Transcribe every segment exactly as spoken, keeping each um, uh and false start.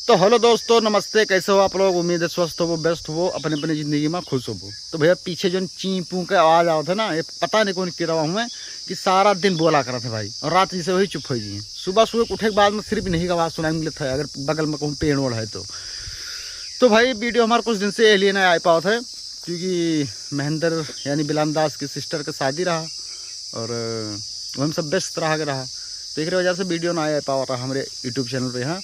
तो हेलो दोस्तों, नमस्ते, कैसे हो आप लोग? उम्मीद है स्वस्थ होबो, व्यस्त होबो, अपने अपने जिंदगी में खुश होबो। तो भैया, पीछे जौन चीं पूं के आवाज आवत है ना, ये पता नहीं कौन किरवा हुए कि सारा दिन बोला करत है भाई, और रात जैसे वही चुप हो जाइए। सुबह सुबह उठे के बाद में सिर्फ इन्हीं का आवाज सुनाई मिलत है, अगर बगल में कहूँ पेड़ ओड़ है तो। तो भाई, वीडियो हमार कुछ दिन से इसलिए नहीं आ पावत है क्योंकि महेंद्र यानी बिलान दास के सिस्टर के शादी रहा और वह हम सब व्यस्त रहा के रहा, तो एक वजह से वीडियो ना आ पावा रहा हमारे यूट्यूब चैनल पे। हाँ,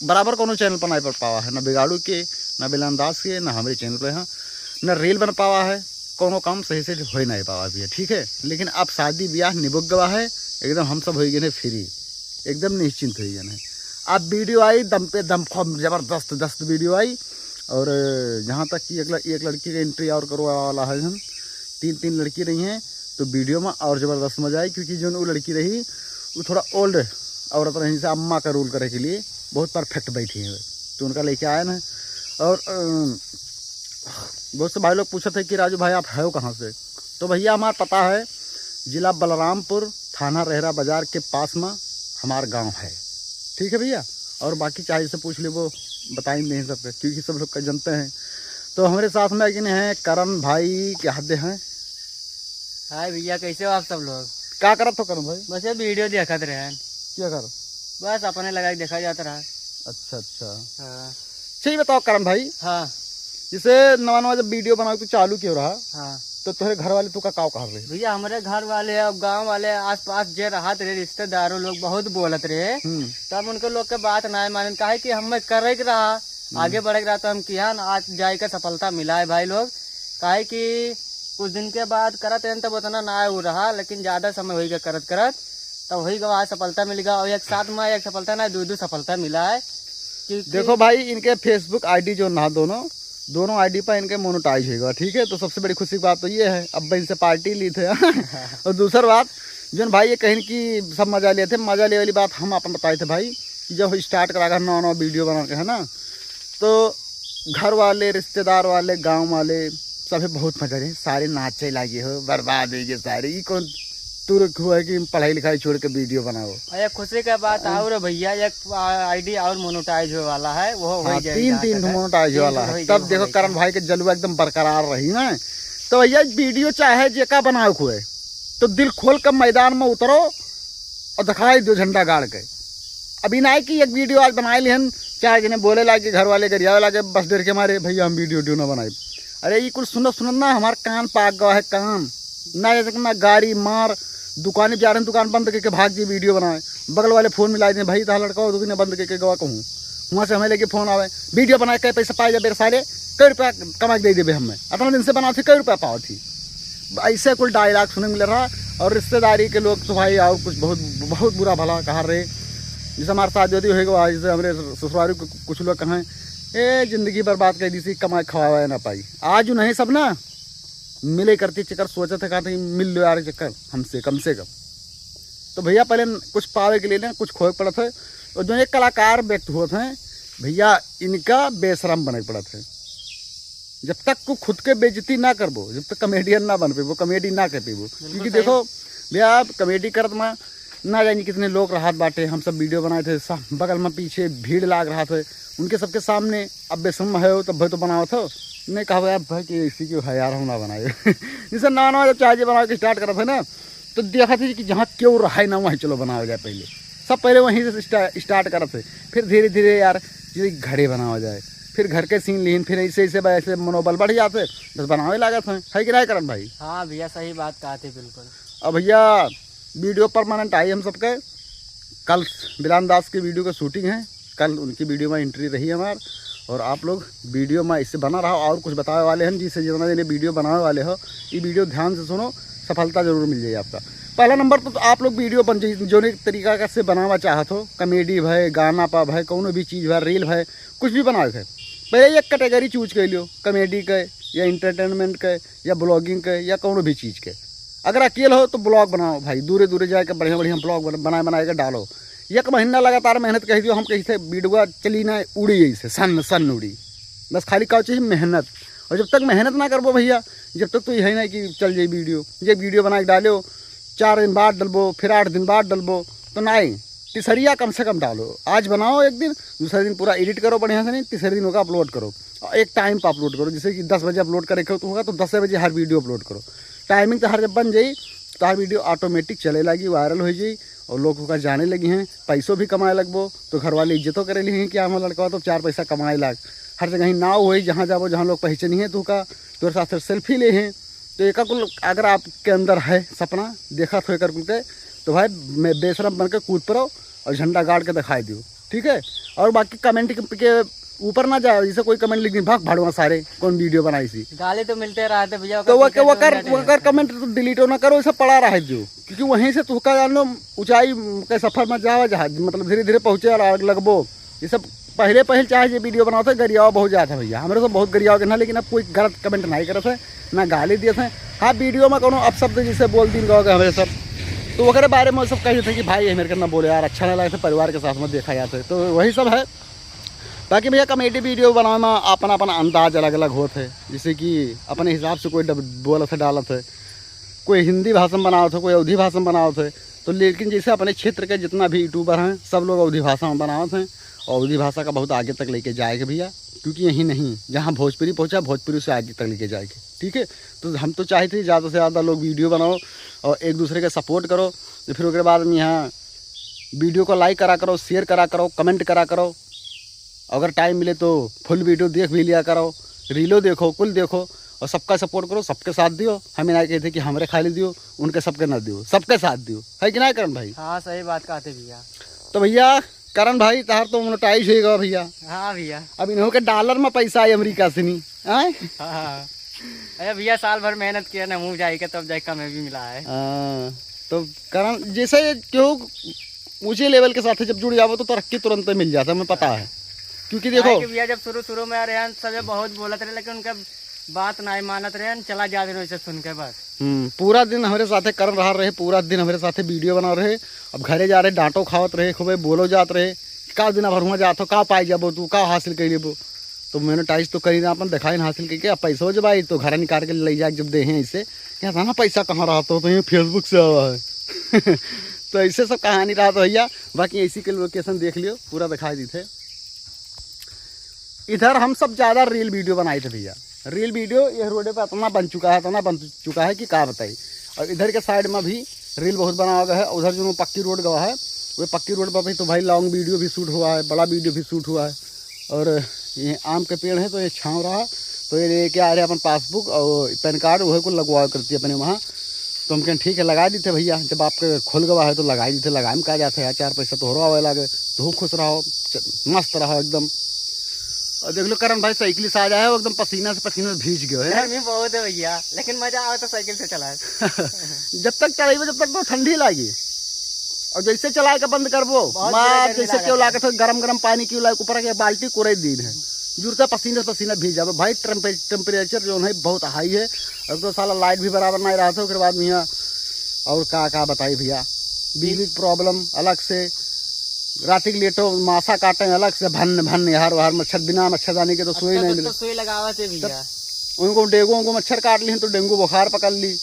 बराबर कोनो चैनल पर ना पड़ पावा है, ना बिगाड़ू के, ना बिलान दास के, ना हमारे चैनल पे। हाँ, ना रील बन पावा है, कोनो काम सही से हो ही नहीं पावा भी है, ठीक है। लेकिन अब शादी ब्याह निबुक गवा है, एकदम हम सब हो गए हैं फ्री, एकदम निश्चिंत हो गए हैं। अब वीडियो आई दम पे दम, खूब जबरदस्त दस्त वीडियो आई। और जहाँ तक कि एक ल-, एक लड़की का एंट्री और करवा वाला है हम, तीन तीन लड़की रही हैं, तो वीडियो में और जबरदस्त मजा आई, क्योंकि जो वो लड़की रही वो थोड़ा ओल्ड औरत रही, जैसे अम्मा का रोल करे के लिए बहुत परफेक्ट बैठी है, तो उनका लेके आए ना। और अम, बहुत से भाई लोग पूछत है कि राजू भाई, आप हो कहाँ से? तो भैया, हमारा पता है, जिला बलरामपुर, थाना रेहरा बाजार के पास में हमार गांव है, ठीक है भैया। और बाकी चाहे से पूछ ले, वो बताई नहीं सबके, क्योंकि सब लोग का जानते हैं। तो हमारे साथ में अगिन हैं करण भाई, क्या हद हैं। हाय भैया, कैसे हो आप सब लोग? का करत हो करण भाई? बस ये वीडियो देखत रहे। क्या कर? बस अपने लगा के देखा जाता रहा। अच्छा, अच्छा। हाँ। अच्छा, ये बताओ करण भाई, हाँ। जैसे नवा नवा जब वीडियो बनावे तू चालू कियो रहा, हाँ। तो तोहरे घर वाले तू का काव कहत रहे? भैया, हमरे घर वाले और गांव वाले, आसपास जे रहत रहे, रिश्तेदारों लोग बहुत बोलत रहे। हम्म। तब उनके लोग के बात ना मानन, काहे कि हमें करे के रहा, हम्म। आगे बढ़े के रहा, तो हम किया ना, आज जाए के सफलता मिला है भाई लोग। काहे कि कुछ दिन के बाद करत रहन, तब उतना ना हो रहा, लेकिन ज्यादा समय होई गया करत करत, तब होई गवा सफलता मिल गया। और एक साथ में एक सफलता ना, दो दो सफलता मिला है। क्योंकि देखो भाई, इनके Facebook ID जो ना, दोनों दोनों आईडी पर इनके मोनेटाइज होएगा, ठीक है। तो सबसे बड़ी खुशी की बात तो ये है, अब इनसे पार्टी ली थे। और दूसर बात, जोन भाई ये कहिन कि सब मजा लेते, मजा ले वाली बात हम अपन बताए थे भाई, कि जब स्टार्ट करा घर नवा नवा वीडियो बना के, है ना, तो घर वाले, रिश्तेदार वाले, गांव वाले, सभे बहुत मजा ले, सारे नाचे लागे हो, बर्बाद हो गए सारे। ई कौन तुर्क हुआ है कि पढ़ाई लिखाई छोड़ के वीडियो बनाओ? अरे, खुशी का बात और है भैया, एक आईडी और मोनेटाइज होए वाला है, वो हो हाँ, ही जाएगा, तीन तीन मोनेटाइज वाला है। तब देखो, करण भाई के जलवा एकदम बरकरार रही ना। तो भैया, वीडियो चाहे जेका बनाओ हुए, तो दिल खोल के मैदान में उतरो और दिखाई दो झंडा गाड़ के। अभी ना है कि एक वीडियो आज बनाए लिहन, चार जने बोले लागे, घर वाले गरियावे लागे, बस डर के मारे भैया हम वीडियो उडियो ना बनाए। अरे, ये कुल सुनत सुनत ना हमार कान पाक गवा है, कान। ना जैसे कि ना गाड़ी मार, दुकान पे जा रहे हैं, दुकान बंद करके भाग जी वीडियो बनाए, बगल वाले फोन मिला दे, भाई तहा लड़का हो, दुकान बंद करके गवा कहूँ, वहाँ से हमें लेके फोन आवे, वीडियो बनाए, कै पैसा पाए जा बेर साले, कै रुपया कमा के दे देबे हमें, इतना दिन से बनाओ थी, कै रुपया पाओ थी। ऐसे कुल डायलॉग सुने मिल रहा। और रिश्तेदारी के लोग तो भाई और कुछ बहुत, बहुत बुरा भला कहा रहे। जैसे हमारे साथ यदि होएगा, जैसे हमारे ससुराल के कुछ लोग कहें, ए, जिंदगी बर्बाद कर दी सी, कमाए खवावे ना पाई। आज नहीं सब ना मिले करती चक्कर सोचत है, कहते हैं, "मिल लो यार चक्कर हमसे, कम से कम।" तो भैया, पहले न-, कुछ पावे के लिए ना कुछ खोए पड़त है। और जो एक कलाकार व्यक्त होत हैं भैया, इनका बेशरम बने पड़त है। जब तक को खुद के बेइज्जती ना करबो, जब तक कॉमेडियन ना बन पेबो, कॉमेडी ना कर पेबो। बिल्कुल क्योंकि सही। देखो भैया, आप कॉमेडी करत में ना जानी कितने लोग रहत बाटे, हम सब वीडियो बनाए थे, सब बगल में पीछे भीड़ लाग रहा थे, उनके सबके सामने अब बेशरम है हो, तब भाई तो बनावत हो, नहीं कहा यार भाई कि इसी के है यार, हम ना बनाए। जैसे नवा नवा जब चाहे बनावे के स्टार्ट करत है ना, तो देखत है कि जहाँ क्यों रहे ना, वहीं चलो बनावे जाए पहले। सब पहले वहीं से स्टा-, स्टार्ट करत है, फिर धीरे धीरे यार जैसे घरे बनावा जाए, फिर घर के सीन लीन, फिर ऐसे ऐसे बा-, ऐसे मनोबल बढ़ जाते, बस बनावे लागत हैं, है कि नहीं करण भाई? हाँ भैया, सही बात कहा थे बिल्कुल। अब भैया, वीडियो परमानेंट आई हम सबके। कल बिलान दास की वीडियो का शूटिंग है, कल उनकी वीडियो में एंट्री रही हमार। और आप लोग वीडियो में इससे बना रहा, और कुछ बतावे वाले हैं, जिससे जितना देने वीडियो बनावे वाले हो, ये वीडियो ध्यान से सुनो, सफलता जरूर मिल जाए आपका। पहला नंबर तो, तो आप लोग वीडियो बन जाइए, जो एक तरीका का से बनावा चाहत हो, कॉमेडी भय, गाना पा भय, कौनो भी चीज़ भय, रील भय, कुछ भी बनावे के, पहले एक कैटेगरी चूज कर लियो, कॉमेडी के या एंटरटेनमेंट के या ब्लॉगिंग के या कौनो भी चीज़ के। अगर अकेले हो तो ब्लॉग बनाओ भाई, दूरे दूरे जाके बढ़िया बढ़िया ब्लॉग बन-, बनाए बनाए के डालो। एक महीना लगातार मेहनत कह दियो, हम कहीं से वीडियो चली ना, उड़ी ऐसे सन्न सन्न उड़ी। बस खाली का चाहिए मेहनत। और जब तक मेहनत ना करबो भैया, जब तक तो यही ना कि चल जाए वीडियो। जब वीडियो बना के डालो, चार दिन बाद डलबो, फिर आठ दिन बाद डलबो, तो नहीं। तीसरिया कम से कम डालो। आज बनाओ एक दिन, दूसरे दिन पूरा edit करो बढ़िया से, नहीं, तीसरे दिन ओका upload करो। और एक time पर upload करो, जैसे कि दस बजे upload करे के होगा तो दस बजे हर video upload करो। Timing तो हर जब बन जाई तो हर video automatic चले लागी, viral हो जाई और लोग ओका जाने लगी हैं, पैसों भी कमाए लगबो। तो घर वाले इज्जतो करे ली हैं कि हमारा लड़का तो चार पैसा कमाए लाग। हर जगह ही नाव होई, जहाँ जाबो, जहाँ लोग पहचानी हैं तो का तोर साथ selfie ले हैं। तो एका कुल अगर आपके अंदर है सपना, देखत हो एकर कुल के, तो भाई मैं बेशरम बन के कूद पड़ो और झंडा गाड़ के दिखाई दियो, ठीक है। और बाकी comment के, के ऊपर ना जाओ, जैसे कोई comment लिख दी, "भाग भाड़वा सारे, कौन video बनाई सी।" गाली तो मिलते रहते भैया, तो ओकर वो, ठीक है, वो तो कर, internet वो है। कर comment तो delete ना करो, सब पड़ा रहे जो, क्योंकि वहीं से तुहका जान लो ऊंचाई के सफर में जावा जहाज, मतलब धीरे धीरे पहुँचे और आग लगबो। ये सब पहले पहल चाहे जे video बनावत है, गरियावा बहुत जात है भैया, हमरे से बहुत गरियावा के ना, लेकिन अब कोई गलत comment नहीं करत है, ना गाली दियत है। हाँ, video में कोनो अपशब्द जैसे बोल दीन गवा के हमरे सब, तो ओकरे बारे में सब कह देते हैं कि भाई ये मेरे के ना बोले यार, अच्छा नहीं लगता, परिवार के साथ में देखा जाता है, तो वही सब है। बाकी भैया comedy video बनावे में अपन अपन अंदाज अलग अलग होत है, जैसे कि अपने हिसाब से कोई डब-, बोलत है, डालत है, कोई हिंदी भाषा में बनावत है, कोई अवधी भाषा में बनावत है। तो लेकिन जैसे अपने क्षेत्र के जितना भी YouTuber हैं, सब लोग अवधी भाषा में बनावत हैं और अवधी भाषा का बहुत आगे तक लेके जाएगा भैया, क्योंकि यही नहीं, जहाँ भोजपुरी पहुँचा, भोजपुरी से आगे तक लेके जाएगा, ठीक है। तो हम तो चाहते हैं ज़्यादा से ज़्यादा लोग video बनाओ और एक दूसरे के support करो। तो फिर ओकरे बाद में यहाँ video को like करा करो, share करा करो, comment करा करो। अगर time मिले तो full video देख भी लिया करो, रीलो देखो, कुल देखो और सबका support करो, सबके साथ दियो। हम ना कहते कि हमरे खाली दियो, उनके सबके ना दियो, सबके साथ दियो, है कि ना करण भाई? हाँ, सही बात कहते भैया। तो भैया करण भाई, तहार तो monetize हो गवा भैया। हाँ भैया। अब इन्हों के dollar में पैसा आई अमेरिका से नहीं, आए? हाँ, हाँ। अरे भैया, साल भर मेहनत किया ना, मुँह जाए के तब जाए कमे भी मिला है। हाँ, तो करण जैसे क्यों ऊंचे level के साथ जब जुड़ जाओ तो तरक्की तुरंत मिल जाता है, हमें पता है। क्योंकि देखो काहे कि भैया, जब शुरू शुरू में आ रहे हैं, सब बहुत बोलत रहे, लेकिन उनका बात नहीं मानत रहे, चला जाते रहे वैसे सुन के बस। हम्म, पूरा दिन हमरे साथे करण रहा रहे, पूरा दिन हमरे साथे video बना रहे। अब घरे जा रहे, डांटो खावत रहे, खूबे बोलो जात रहे, "का दिन भर हुआ जात हो, का पाई जाबो तू, का हासिल कर लेबो?" तो monetize तो करी ना, अपन दिखाई ना हासिल करके, अब पैसो जब आई तो घर निकाल के ले जाके जब दे हैं ऐसे, "क्या था ना पैसा कहाँ रहा तो, तो ये Facebook से आवा है।" तो ऐसे सब कहानी रहा तो भैया, बाकी ऐसी के location देख लियो, पूरा दिखाई दी थे। इधर हम सब ज़्यादा reel video बनाए थे भैया, reel video ये रोडे पे इतना बन चुका है, इतना बन चुका है कि का बताई। और इधर के side में भी reel बहुत बनावा गया है। उधर जो पक्की रोड गवा है, वो पक्की रोड पर भी तो भाई long video भी shoot हुआ है, बड़ा video भी shoot हुआ है। और ये आम के पेड़ है तो ये छाँव रहा, तो ये लेके आ रहे अपन passbook और PAN card, वही को लगवा करती अपने वहाँ। तो हम कहें ठीक है, लगा दी थे भैया, जब आपके खुल गवा है तो लगा दी थे, लगाए में का जाता है यार, चार पैसा तोहरो आवे लागे, तू खुश रहो, च-, मस्त रहो एकदम। और देख लो करण भाई साइकिल से आ जाए, वो एकदम पसीना से पसीना भीज गयो है। गर्मी बहुत है भैया, लेकिन मजा आवे तो साइकिल से चलाए। जब तक चलाइबो जब तक तो ठंडी लागी, और जैसे चलाए के बंद करबो, बहुत बुरा मार गर्मी जैसे लागत क्यों है। लागत है, गरम गरम पानी क्यों लागे, ऊपर के बाल्टी कोरे दिन है, जुरता पसीना से पसीना भीज जाबो भाई। टेम्परे-, temperature जो है बहुत high है, अब तो साला light भी बराबर नहीं रहा था, ओकरे बाद में यहाँ और का का बताई भैया, बिजली की problem अलग से, रात के लेटो मासा काटे अलग से, भन्न भन्न, हर हर मच्छर, बिना मच्छरदानी के तो सोई तब नहीं तो मिले। सुई लगावत है भैया। उनको डेंगू, उनको मच्छर काट ली तो डेंगू बुखार पकड़ ली।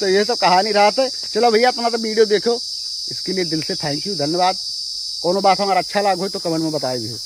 तो ये सब कहानी रहा था। चलो भैया, अपना तो video देखो, इसके लिए दिल से thank you, धन्यवाद। कोनो बात हमारा अच्छा लाग हो तो comment में बताए भी हो।